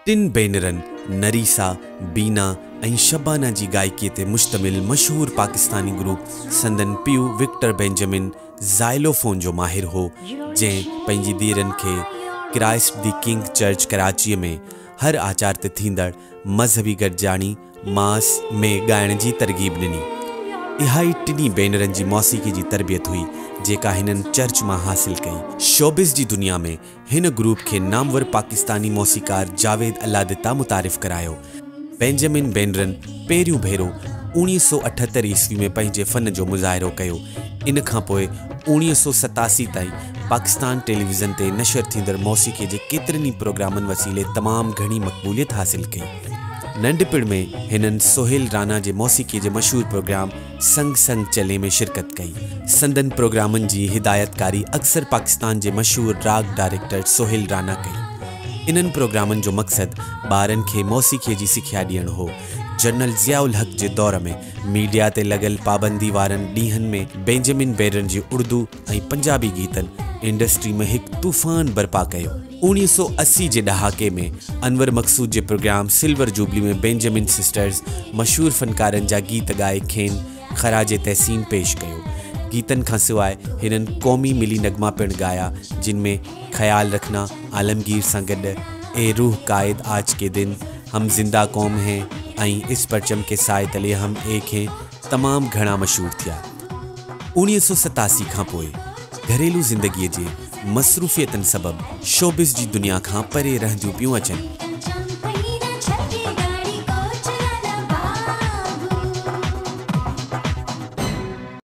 ٽن ڀينرن نريسا، بينا ۽ شبانا جي گائڪيء تي مشتمل مشهور پاڪستاني گروپ سندن پيء وڪٽر بينجمن زائلوفون جو ماهر هو، جنهن پنهنجي ڌيئرن کي ڪرائسٽ the king church ڪراچيء ۾ هر آچار تي ٿيندڙ مذهبي گڏجاڻي، ماس، ۾ ڳائڻ جي ترغيب ڏني. اها ئي ٽنهي ڀينرن جي موسيقي جي تربيت هئي، جيڪا هنن چرچ مان حاصل ڪئي. شوبز جي دنيا ۾ هن گروپ کي نامور پاڪستاني موسيقار جاويد الله دتا متعارف ڪرايو. بينجمن ڀينرن پهريون ڀيرو 1978 عيسوي ۾ پنهنجي فن جو مظاهرو ڪيو. ان کان پوء 1987 تائين پاڪستان ٽيليويزن تي نشر ٿيندڙ موسيقي جي ڪيترن ئي پروگرامن وسيلي تمام گهڻي مقبوليت حاصل ڪئي. ننڍپڻ ۾ هنن سهيل رانا جي موسيقي جي مشهور پروگرام سنگ سنگ چلين ۾ شرڪت ڪئي. سندن پروگرامن جي هدايتڪاري اڪثر پاڪستان جي مشهور راڳ ڊائريڪٽر سهيل رانا ڪئي. انهن پروگرامن جو مقصد ٻارن کي موسيقي جي سکيا ڏيڻ هو. جنرل ضياء الحق جي دور ۾ ميڊيا تي لڳل پابندي وارن ڏينهن ۾ بينجمن ڀينرن جي اردو ۽ پنجابي گيتن انڊسٽري ۾ هڪ طوفان برپا ڪيو. 1980 جي ڏهاڪي ۾ انور مقصود جي programme silver jubilee ۾ Benjamin Sisters مشهور فنڪارن جا گيت ڳائي کين خراج تحسين پيش ڪيو. گيتن کان سواء هنن قومي ملي نغما پڻ ڳايا جن ۾ خيال رکنا، عالمگير سان گڏ، اي روح قائد آج ڪي دن، هم زنده قوم هين ۽ اس پرچم ڪي سائي تلي هم ايڪ هين تمام گهڻا مشهور ٿيا. 1987 کان پوء گهريلو زندگيء جي مصروفيتن سبب شوبز جي دنيا کان پري رهنديون پيون اچن.